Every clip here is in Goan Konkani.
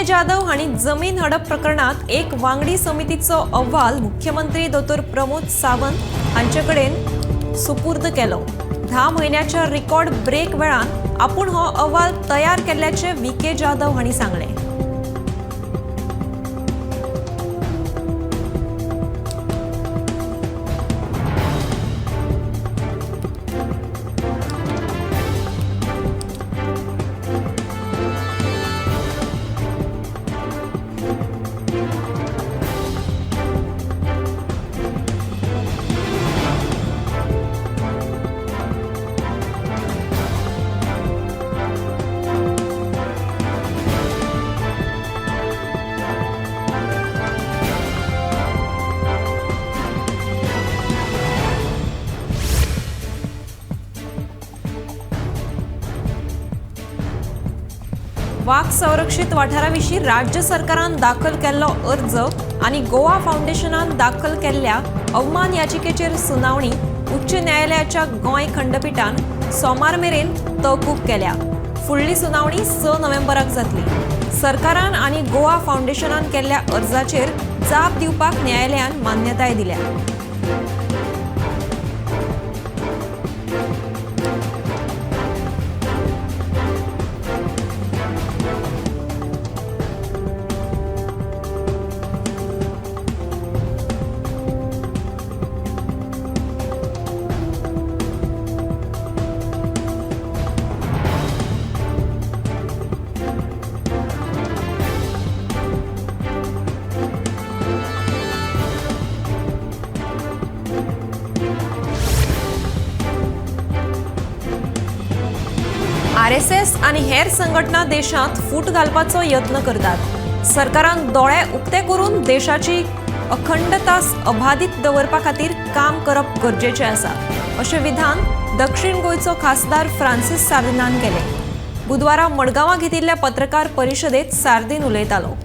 के जाधव हांणी जमीन हडप प्रकरणात एक वांगडी समितीचो अहवाल मुख्यमंत्री दोतोर प्रमोद सावंत हांचे कडेन सुपूर्द केलो। 10 म्हयन्याच्या रिकॉर्ड ब्रेक वेळान आपूण हो अहवाल तयार केल्ल्याचे व्ही के जाधव हांणी सांगलें। वाघ संरक्षित वाठाराविशीं राज्य सरकारान दाखल केल्लो अर्ज आनी गोवा फावंडेशनान दाखल केल्ल्या अवमान याचिकेचेर सुनावणी उच्च न्यायालयाच्या गोंय खंडपीठान सोमार मेरेन तहकूब केल्या। फुडली सुनावणी 6 नोव्हेंबराक जातली। सरकारान आनी गोवा फावंडेशनान केल्ल्या अर्जाचेर जाप दिवपाक न्यायालयान मान्यताय दिल्या। आरएसएस आनी हेर संघटना देशांत फूट घालपाचो यत्न करतात। सरकारान दोळे उक्ते करून देशाची अखंडता अबाधित दवरपा खातीर काम करप गरजेचें आसा, अशें विधान दक्षिण गोंयचो खासदार फ्रांसीस सार्दिनान केलें। बुधवारा मडगांवां घेतिल्ल्या पत्रकार परिशदेंत सार्दिन उलयतालो।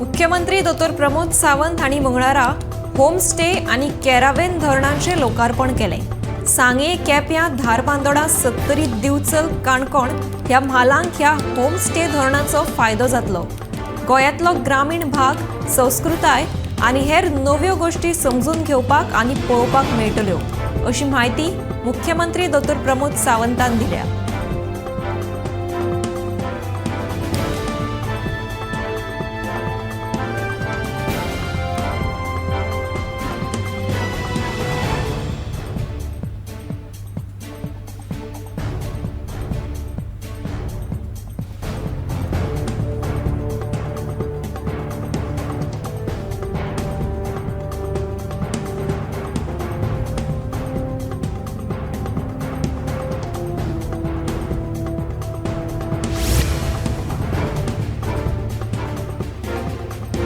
मुख्यमंत्री दोतोर प्रमोद सावंत हांणी मंगळारा होमस्टे आनी कॅरावेन धरणांचें लोकार्पण केलें। सांगे, केप्यां, धारबांदोडा, सत्तरी, दिवचल, काणकोण ह्या म्हालांक ह्या होमस्टे धरणाचो फायदो जातलो। गोंयांतलो ग्रामीण भाग, संस्कृताय आनी हेर नव्यो गोश्टी समजून घेवपाक आनी पळोवपाक मेळटल्यो, अशी म्हायती मुख्यमंत्री दोतोर प्रमोद सावंतान दिल्या।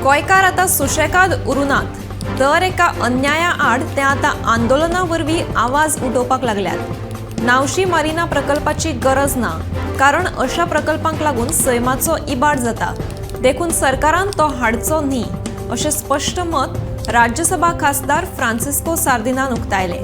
गोंयकार आतां सुशेगाद उरुनात। दर एका अन्याया आड ते आतां आंदोलना वरवीं आवाज उठोवपाक लागल्यात। नावशी मारिना प्रकल्पाची गरज ना, कारण अशा प्रकल्पांक लागून सैमाचो इबाड जाता, देखून सरकारान तो हाडचो न्ही, अशें स्पश्ट मत राज्यसभा खासदार फ्रांसिस्को सार्दिनान उक्तायलें।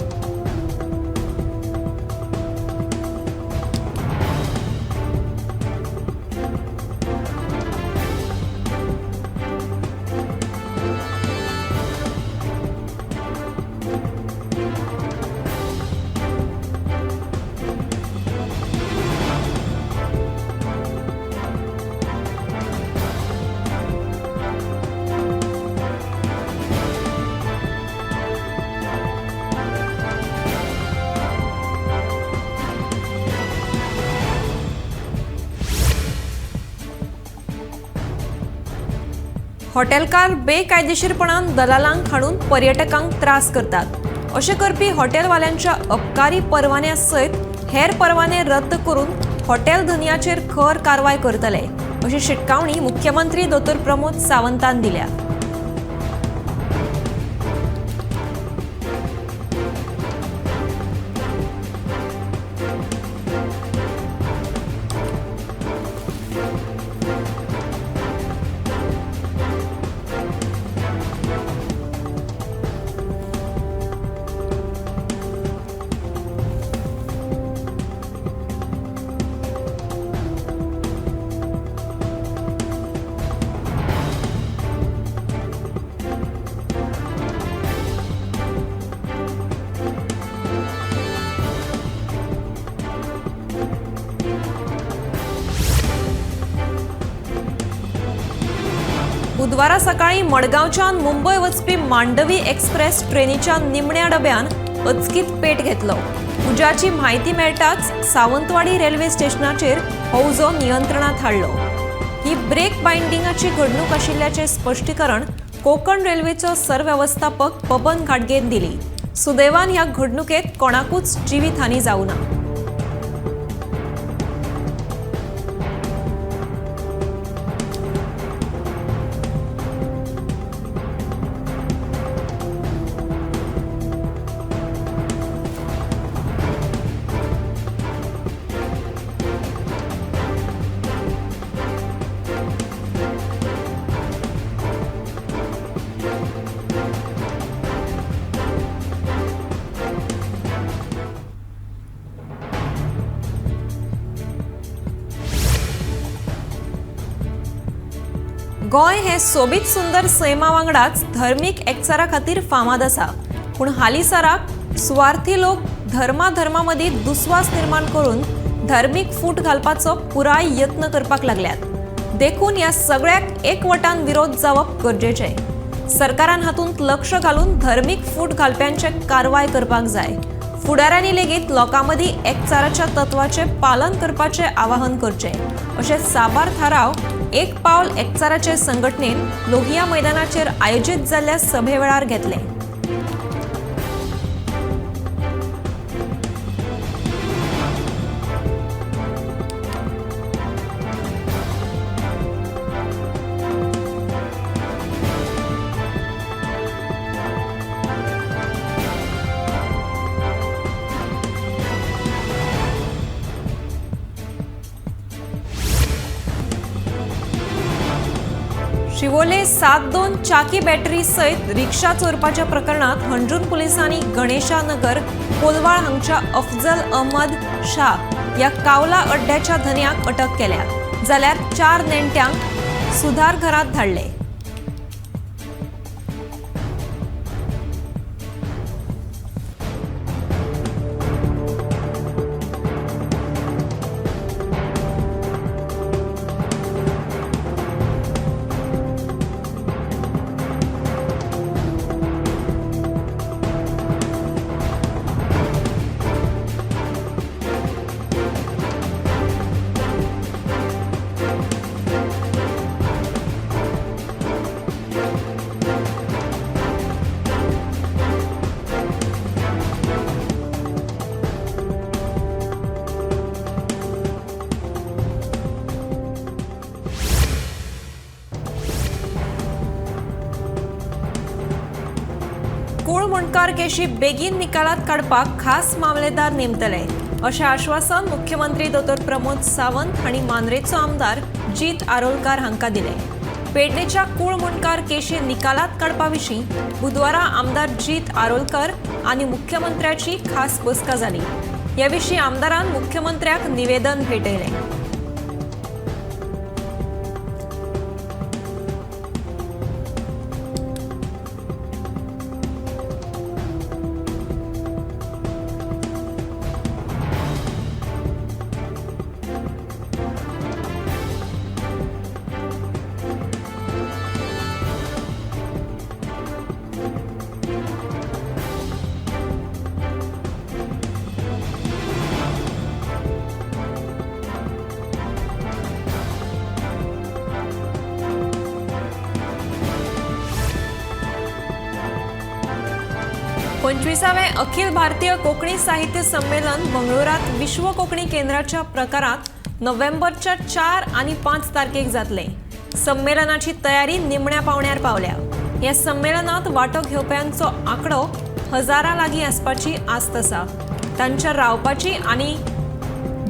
हॉटेलकार बेकायदेशीरपणान दलालांक हाडून पर्यटकांक त्रास करतात. अशें करपी हॉटेलवाल्यांच्या अबकारी परवान्या सयत हेर परवाने रद्द करून हॉटेल धनयाचेर खर कारवाय करतले अशी शिटकावणी मुख्यमंत्री दोतोर प्रमोद सावंतान दिल्या. बुधवारा सकाळी मडगांवच्यान मुंबय वचपी मांडवी एक्सप्रेस ट्रेनीच्या निमण्या डब्यान अचकीत पेट घेतलो. उज्याची म्हायती मेळटाच सावंतवाडी रेल्वे स्टेशनाचेर हो उजो नियंत्रणांत हाडलो. ही ब्रेक बायंडिंगाची घडणूक आशिल्ल्याचें स्पश्टीकरण कोकण रेल्वेचो सरवेवस्थापक बबन घाटगेन दिली. सुदैवान ह्या घडणुकेत कोणाकूच जिवीत हानी जावना. गोंय हे सोबीत सुंदर सैमा वांगडाच धर्मीक एकचारा खातीर फामाद आसा. पूण हालींसराक सुवार्थी लोक धर्मा धर्मा मदीं दुस्वास निर्माण करून धर्मीक फूट घालपाचो पुराय यत्न करपाक लागल्यात. देखून ह्या सगळ्याक एकवटान विरोध जावप गरजेचें. सरकारान हातूंत लक्ष घालून धर्मीक फूट घालप्यांचे कारवाय करपाक जाय. फुडाऱ्यांनी लेगीत लोकां मदीं एकचाराच्या तत्वाचें पालन करपाचें आवाहन करचें अशें साबार थाराव एक पावल एकचाराचे संघटनेन लोहिया मैदानाचेर आयोजीत जाल्ल्या सभे वेळार घेतले. शिवोले 7-2 चाकी बॅटरी सयत रिक्षा चोरपाच्या प्रकरणात हणजूण पुलिसांनी गणेशानगर कोलवाळ हांगच्या अफजल अहमद शाह ह्या कावला अड्ड्याच्या धनयाक अटक केल्या, जाल्यार 4 नेण्ट्यांक सुधार घरांत धाडले. कूळ मुंडकार केशी बेगीन निकालात काडपाक खास मामलेदार नेमतले अशें आश्वासन मुख्यमंत्री दोतोर प्रमोद सावंत हांणी मांद्रेचो आमदार जीत आरोलकार हांकां दिलें. पेडणेच्या कूळ मुंडकार केशी निकालात काडपा विशीं बुधवारा आमदार जीत आरोलकर आनी मुख्यमंत्र्याची खास बसका जाली. हे विशीं आमदारान मुख्यमंत्र्याक निवेदन भेटयलें. 25वें अखिल भारतीय कोंकणी साहित्य संमेलन मंगळूरात विश्व कोंकणी केंद्राच्या प्रकारात नोव्हेंबरच्या 4 आनी 5 तारखेक जातलें. संमेलनाची तयारी निमण्या पावण्यार पावल्या. ह्या संमेलनात वांटो घेवप्यांचो आंकडो हजारां लागीं आसपाची आस्त आसा. तांच्या रावपाची आनी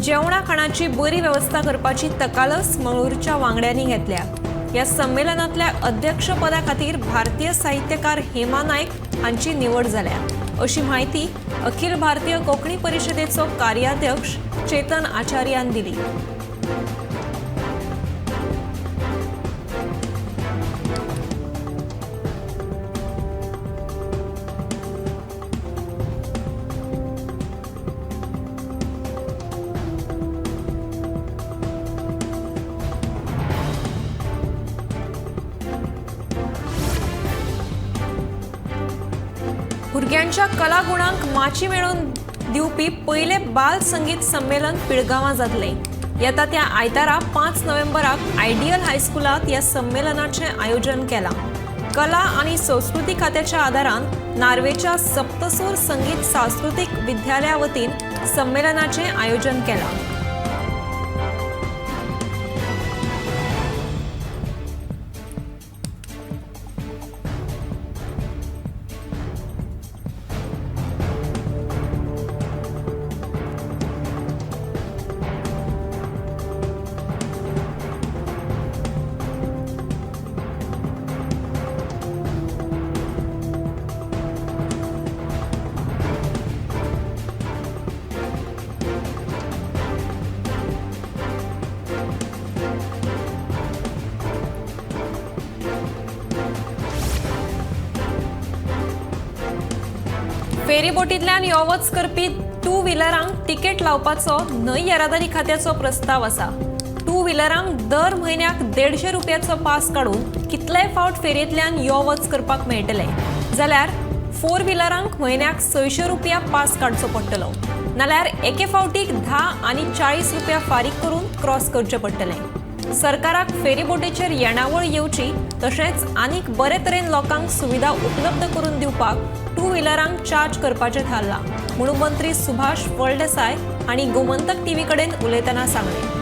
जेवणा खाणाची बरी वेवस्था करपाची तकालस मंगळूरच्या वांगड्यांनी घेतल्या. ह्या संमेलनांतल्या अध्यक्षपदा खातीर भारतीय साहित्यकार हेमा नायक हांची निवड जाल्या अशी म्हायती अखिल भारतीय कोंकणी परिशदेचो कार्याध्यक्ष चेतन आचार्यान दिली. भुरग्यांच्या कलागुणांक माची मेळोवन दिवपी पयलें बाल संगीत संमेलन पिळगांवां जातलें. येता त्या आयतारा 5 नोव्हेंबराक आयडियल हायस्कुलांत ह्या संमेलनाचें आयोजन केलां. कला आनी संस्कृती खात्याच्या आदारान नार्वेच्या सप्तसूर संगीत सांस्कृतीक विद्यालया वतीन संमेलनाचें आयोजन केलां. फेरीबोटींतल्यान यो वच करपी टू व्हिलरांक तिकेट लावपाचो न्हंय येरादारी खात्याचो प्रस्ताव आसा. टू व्हिलरांक दर म्हयन्याक 150 रुपयाचो पास काडून कितलेय फावट फेरयेंतल्यान यो वच करपाक मेळटलें, जाल्यार फोर व्हिलरांक म्हयन्याक 600 रुपया पास काडचो पडटलो. नाल्यार एके फावटीक 10 आनी 40 रुपया फारीक करून क्रॉस करचें पडटलें. सरकाराक फेरीबोटीचेर येणावळ येवची तशेंच आनीक बरे तरेन लोकांक सुविधा उपलब्ध करून दिवपाक टू व्हिलरांक चार्ज करपाचें थारलां म्हणून मंत्री सुभाष फळदेसाय हांणी गोमंतक टीव्ही कडेन उलयतना सांगलें.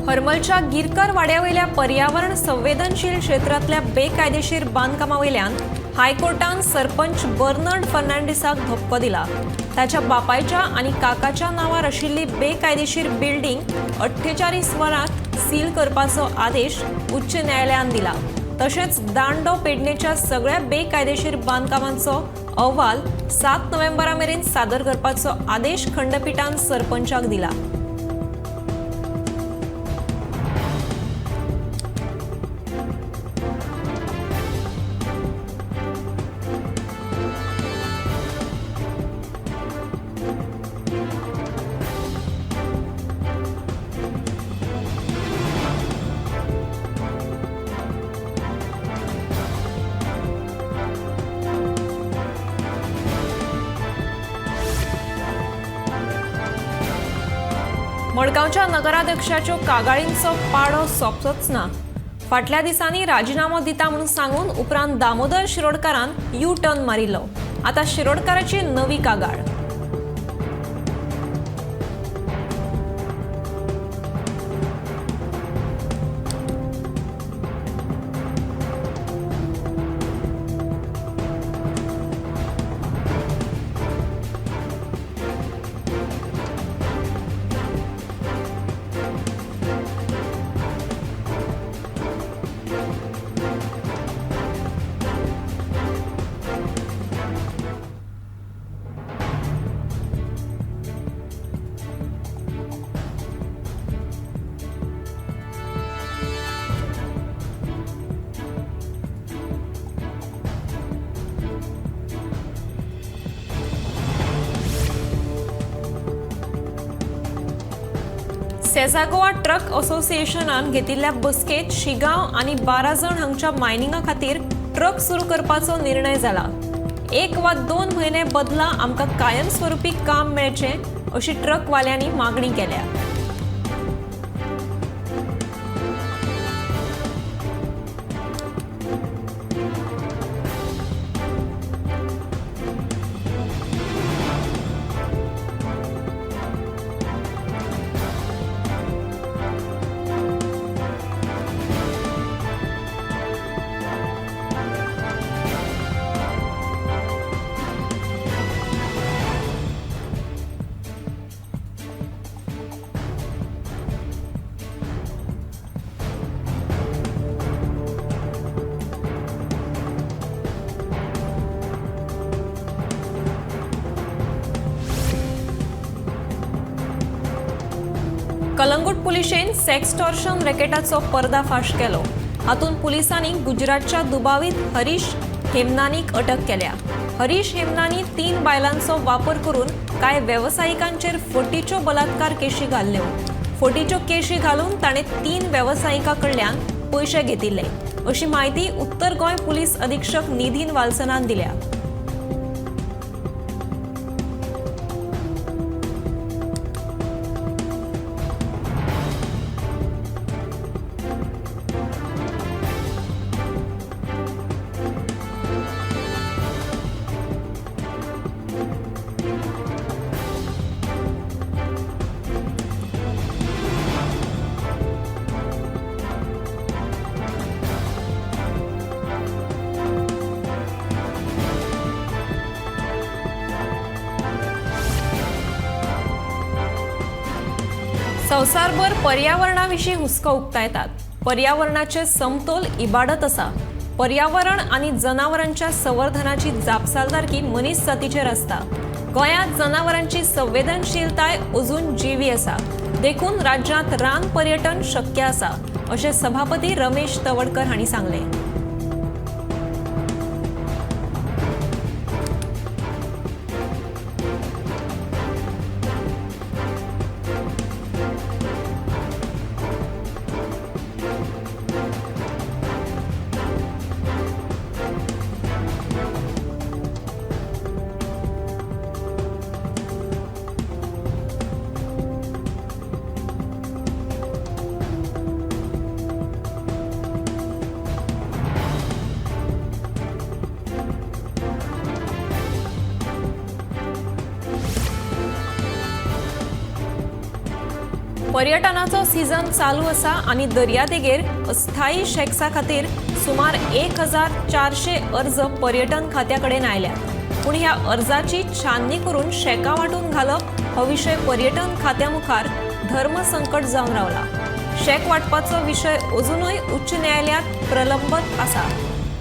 हरमलच्या गिरकर वाड्यावयल्या पर्यावरण संवेदनशील क्षेत्रांतल्या बेकायदेशीर बांदकामावयल्यान हायकोर्टान सरपंच बर्नर्ड फर्नांडीसाक धपको दिला. ताच्या बापायच्या आनी काकाच्या नांवार आशिल्ली बेकायदेशीर बिल्डिंग 48 वरांत सील करपाचो आदेश उच्च न्यायालयान दिला. तशेंच दांडो पेडणेच्या सगळ्या बेकायदेशीर बांदकामांचो अहवाल 7 नोव्हेंबरा मेरेन सादर करपाचो आदेश खंडपीठान सरपंचाक दिला. मडगांवच्या नगराध्यक्षाच्यो कागाळींचो पाडो सोंपचोच ना. फाटल्या दिसांनी राजिनामो दिता म्हणून सांगून उपरांत दामोदर शिरोडकारान यू टर्न मारिल्लो. आतां शिरोडकाराची नवी कागाळ. सेझागोवा ट्रक असोसिएशनान घेतिल्ल्या बसकेंत शिगांव आनी 12 जाण हांगच्या मायनिंगा खातीर ट्रक सुरू करपाचो निर्णय जाला. 1 वा 2 म्हयने बदला आमकां कायमस्वरूपी काम मेळचें अशी ट्रकवाल्यांनी मागणी केल्या. कलंगूट पुलिशेन सेक्सटॉर्शन रॅकेटाचो पर्दाफाश केलो. हातूंत पुलिसांनी गुजरातच्या दुबावीत हरीश हेमनानीक अटक केल्या. हरीश हेमनानी 3 बायलांचो वापर करून कांय वेवसायिकांचेर फटीच्यो बलात्कार केशी घाल्ल्यो. फटीच्यो केशी घालून ताणें 3 वेवसायिकां कडल्यान पयशे घेतिल्ले अशी म्हायती उत्तर गोंय पुलीस अधीक्षक निधीन वाल्सनान दिल्या. संवसारभर पर्यावरणाविशीं हुस्को उक्तायतात. पर्यावरणाचे समतोल इबाडत आसा. पर्यावरण आनी जनावरांच्या संवर्धनाची जापसालदारकी मनीस जातीचेर आसता. गोंयांत जनावरांची संवेदनशीलताय अजून जिवी आसा, देखून राज्यांत रान पर्यटन शक्य आसा अशें सभापती रमेश तवडकर हांणी सांगलें. पर्यटनाचो सीझन चालू आसा आनी दर्यादेगेर अस्थायी शॅक्सा खातीर सुमार 1400 अर्ज पर्यटन खात्या कडेन आयल्यात. पूण ह्या अर्जाची छाननी करून शॅकां वांटून घालप हो विशय पर्यटन खात्या मुखार धर्मसंकट जावन रावला. शॅक वांटपाचो विशय अजुनूय उच्च न्यायालयांत प्रलंबत आसा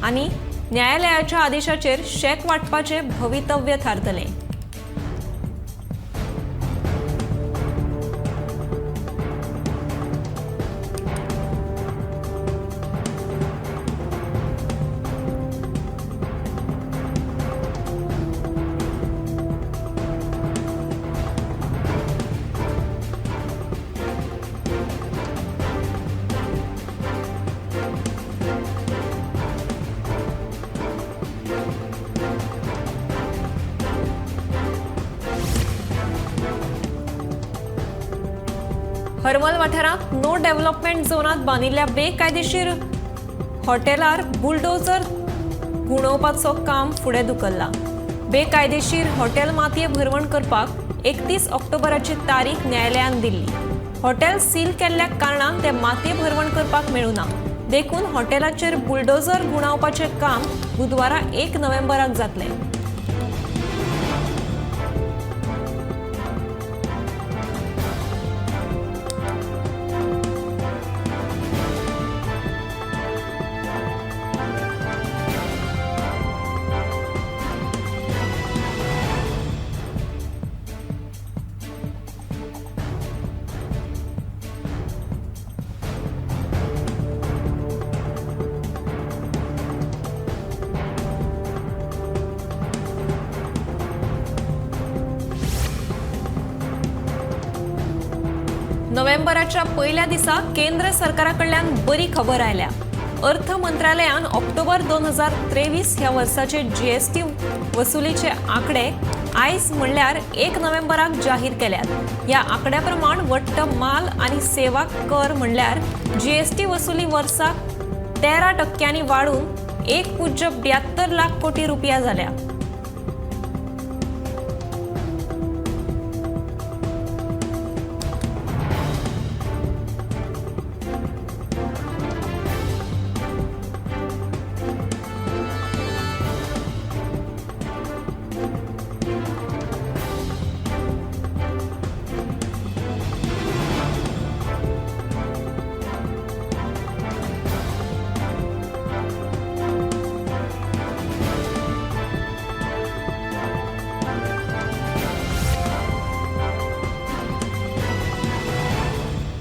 आनी न्यायालयाच्या आदेशाचेर शॅक वांटपाचें भवितव्य थारतलें. हरमल वाठारांत नो डेव्हलपमेंट झोनांत बांदिल्ल्या बेकायदेशीर हॉटेलार बुलडोजर गुणोवपाचो काम फुडें धुकल्लां. बेकायदेशीर हॉटेल मातये भरवण करपाक 31 ऑक्टोबराची तारीख न्यायालयान दिल्ली. हॉटेल सील केल्ल्या कारणान ते मातये भरवण करपाक मेळुना, देखून हॉटेलाचेर बुलडोजर गुणावपाचें काम बुधवारा 1 नोव्हेंबराक जातलें. नोव्हेंबराच्या पयल्या दिसा केंद्र सरकारा कडल्यान बरी खबर आयल्या. अर्थ मंत्रालयान ऑक्टोबर 2023 ह्या वर्साचे जीएसटी वसुलीचे आंकडे आयज म्हणल्यार 1 नोव्हेंबराक जाहीर केल्यात. ह्या आंकड्या प्रमाण वट्ट माल आनी सेवा कर म्हणल्यार जीएसटी वसुली वर्साक 13% वाडून 1.72 लाख कोटी रुपया जाल्या.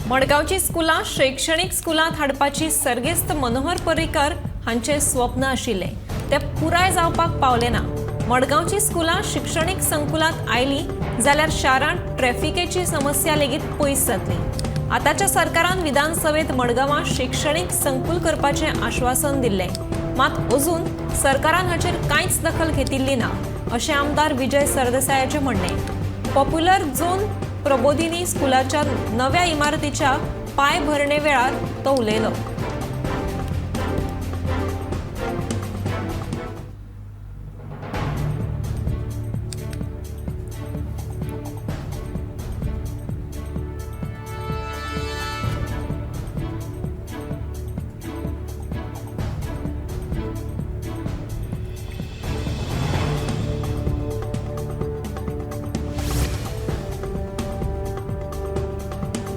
मडगांवची स्कुलां शैक्षणीक स्कुलांत हाडपाची सर्गेस्त मनोहर पर्रीकर हांचें स्वप्न आशिल्लें, तें पुराय जावपाक पावलें ना. मडगांवची स्कुलां शिक्षणीक संकुलांत आयलीं जाल्यार शारांत ट्रॅफिकेची समस्या लेगीत पयस जातली. आतांच्या सरकारान विधानसभेंत मडगांवां शिक्षणीक संकुल करपाचें आश्वासन दिल्लें, मात अजून सरकारान हाचेर कांयच दखल घेतिल्ली ना अशें आमदार विजय सरदेसायाचें म्हणणें. पॉप्युलर झोन प्रबोधिनी स्कुलाच्या नव्या इमारतीच्या पांयभरणे वेळार तो उलयलो.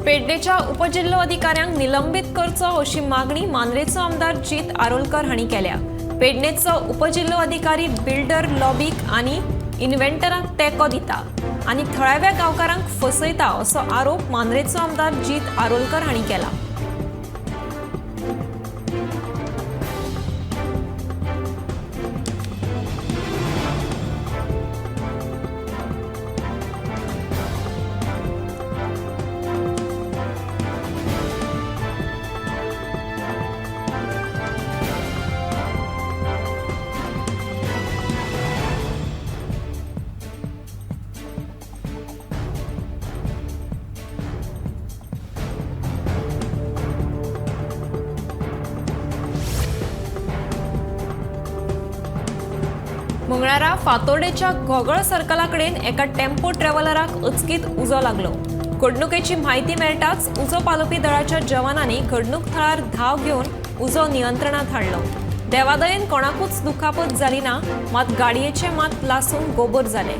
पेडणेच्या उपजिल्होधिकाऱ्यांक निलंबीत करचो अशी मागणी मांद्रेचो आमदार जीत आरोलकर हांणी केल्या. पेडणेचो उपजिल्होधिकारी बिल्डर लॉबीक आनी इन्व्हेंटरांक तेंको दिता आनी थळाव्या गांवकारांक फसयता असो आरोप मांद्रेचो आमदार जीत आरोलकर हांणी केला. मंगळारा फातोर्डेच्या घोगळ सर्कला कडेन एका टेम्पो ट्रॅव्हलराक अचकीत उजो लागलो. घडणुकेची म्हायती मेळटाच उजो पालोवपी दळाच्या जवानांनी घडणूक थळार धांव घेवन उजो नियंत्रणांत हाडलो. देवादयेन कोणाकूच दुखापत जाली ना, मात गाडयेचे मात लासून गोबर जाले.